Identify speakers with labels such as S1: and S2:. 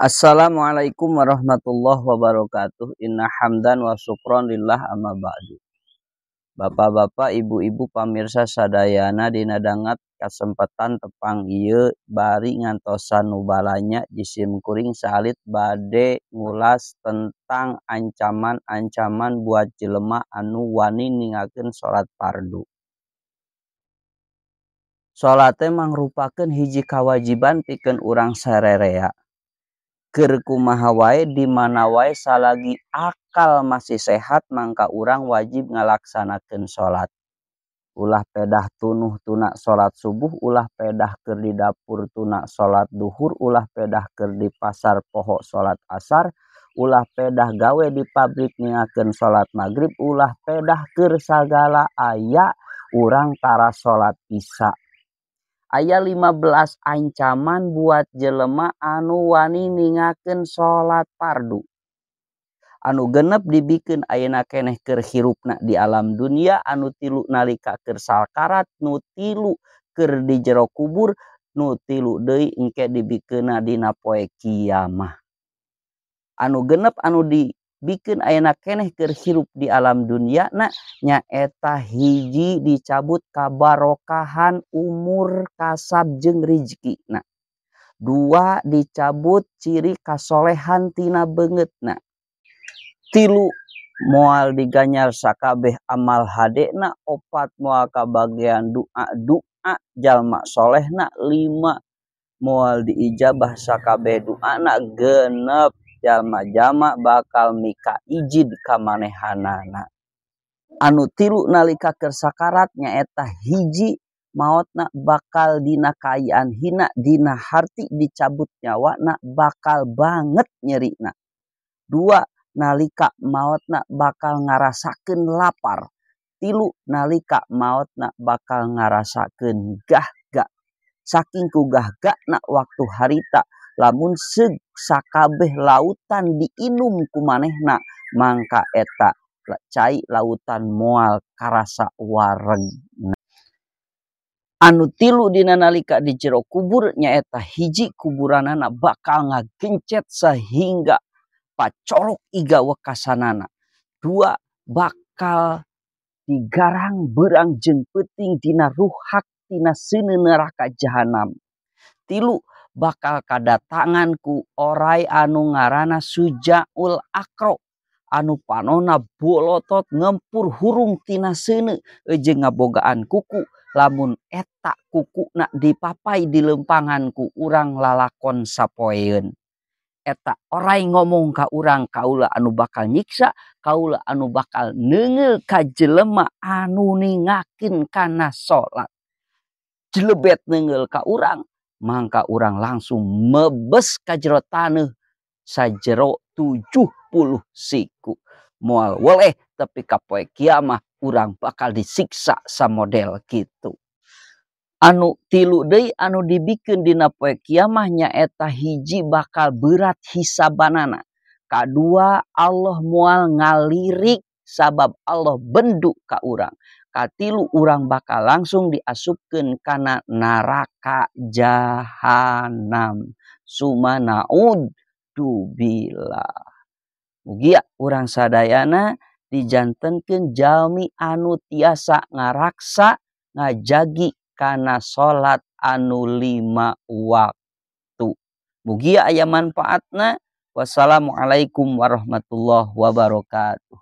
S1: Assalamualaikum warahmatullahi wabarakatuh. Inna hamdan wa syukron lillah amma ba'du. Bapak-bapak, ibu-ibu pamirsa sadayana dina dangat kasempatan tepang ieu bari ngantosan nu balanya jisim kuring salit bade ngulas tentang ancaman-ancaman buat jelema anu wani ninggalkeun salat fardu. Salat teh mangrupakeun hiji kawajiban pikeun urang sarerea. Keur kumaha wae di mana wae salagi akal masih sehat mangka urang wajib ngalaksanakeun salat. Ulah pedah tunuh tuna salat subuh, ulah pedah keur di dapur tuna salat duhur, ulah pedah keur di pasar poho salat asar, ulah pedah gawe di pabrik ninggalkeun salat maghrib, ulah pedah keur sagala aya urang tara salat isya. Aya 15 ancaman buat jelema anu wani ninggalkeun salat fardu. Anu genep dibikeun ayeuna keneh keur hirupna di alam dunia, anu tilu nalika keur sakarat, nu tilu keur di jero kubur, nu tilu deui engke dibikeunna dina poe kiamah. Anu genep anu dibikeun ayeuna keneh keur hirup di alam dunia na nyaeta hiji dicabut kabarokahan umur kasab jeung rizkina. Dua dicabut ciri kasolehan tina beungeutna. Tilu moal diganyar sakabeh amal hadena. Opat moal kabagean doa-doa jalma solehna. Lima moal diijabah sakabeh doana. Genep jalma-jalma bakal mika ijid kamanehanana. Anu tilu nalika keur sakarat nyaeta hiji maotna bakal dina kaayaan hina, dina harti dicabut nyawana bakal banget nyerina. Dua nalika maotna bakal ngarasakeun lapar. Tilu nalika maotna bakal ngarasakeun gahga. Saking ku gahgana waktu harita lamun seug sakabeh lautan diinum ku manehna mangka eta cai lautan moal karasa wareg. Anu tilu dina nalika di jero kubur nyaeta hiji kuburanana bakal ngagencet sehingga pacorok iga wekasanana. Dua bakal digarang berang jeung peuting dina ruhak tina seuneu neraka jahanam. Tilu bakal kadatangan ku orai anu ngaranna Sujaul Akro anu panona bolotot ngempur hurung tina seuneu jeung ngabogaan kuku. Lamun eta kukuna dipapai di lempangan ku urang lalakon sapoeun. Eta orai ngomong ka urang, kaula anu bakal nyiksa, kaula anu bakal neungeul ka jelema anu ningakeun kana salat. Jelebet neungeul ka urang, mangka urang langsung mebes ka jero taneuh sajero 70 siku. Moal weleh tapi ka poe kiamah urang bakal disiksa samodel kitu. Anu tilu deui anu dibikeun dina poe kiamah nyaeta hiji bakal berat hisabanana. Kadua Allah moal ngalirik sabab Allah bendu ka urang. Katilu urang bakal langsung diasupkeun kana neraka jahanam. Sumanaud dubillah. Mugia urang sadayana dijantenkeun jalmi anu tiasa ngaraksa ngajagi kana salat anu 5 waktu. Mugia aya manfaatna. Wassalamualaikum warahmatullahi wabarakatuh.